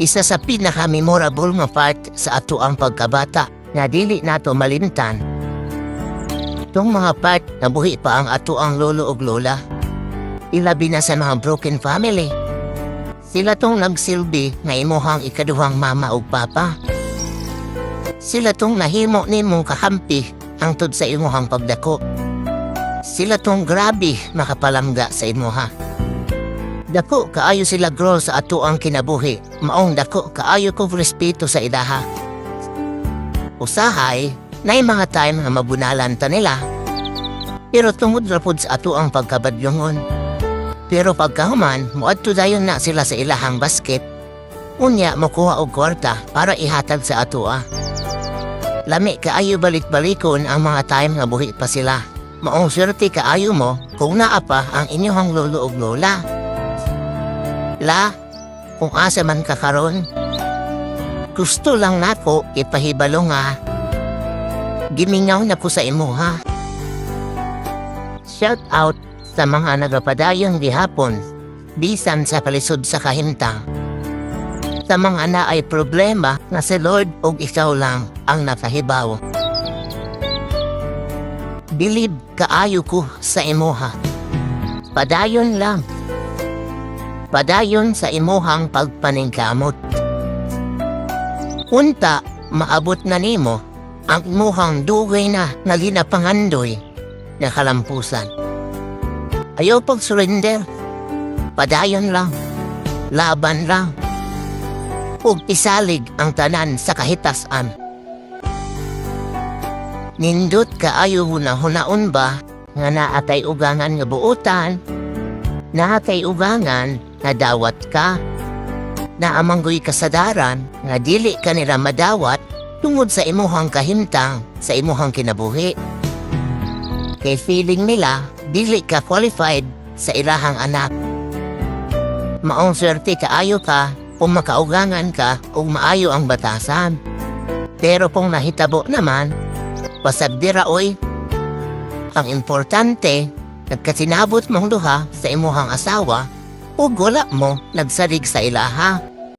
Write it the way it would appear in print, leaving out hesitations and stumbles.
Isa sa pinaka-memorable nga part sa atoang pagkabata nga dili nato malimtan. Tong mga part na buhi pa ang atoang lolo ug lola. Ilabi na sa mga broken family. Sila tong nagsilbi nga imuhang ikaduhang mama ug papa. Sila tong nahimo nimong kakampi hangtod sa imuhang pagdako. Sila tong grabe makapalamga sa imuha. Dako kaayo sila role sa atoang kinabuhi, maong dako kaayo ko respeto sa ilaha. Usahay, naay mga time nga mabunalan ta nila. Pero tungod ra pud sa atoang pagkabadyongon. Pero pagkahuman, muadto dayon na sila sa ilahang basket. Unya mokuha og kwarta para ihatag sa atoa. Lami kaayo balik-balikon ang mga time nga buhi pa sila. Maong swerte kaayo mo kung naa pa ang inyong lolo ug lola. La, kung asa man ka karon, gusto lang nako ipahibalo nga gimingaw na ko sa imuha. Shout out sa mga nagapadayon gihapon bisan sa kalisod sa kahimtang. Sa mga naay problema nga si Lord ug ikaw lang ang nakahibaw. Bilib kaayo ko sa imuha. Padayon lang. Padayon sa imuhang pagpaningkamot. Unta maabot na nimo ang imuhang dugay na nga ginapangandoy na kalampusan. Ayaw pag-surrender. Padayon lang. Laban lang. Ug isalig ang tanan sa kahitasan. Nindot kaayo hunahunaon ba nga naa tay ugangan nga buotan, naa tay ugangan nga dawat ka, naa man goy kasadaran nga dili ka nila madawat tungod sa imuhang kahimtang sa imuhang kinabuhi. Kay feeling nila, dili ka qualified sa ilahang anak. Maong swerte kaayo ka kung makaugangan ka ug maayo ang batasan. Pero kung nahitabo naman, pasagdira oy. Ang importante, nagkasinabot mong duha sa imuhang asawa ug wala mo nagsalig sa ilaha.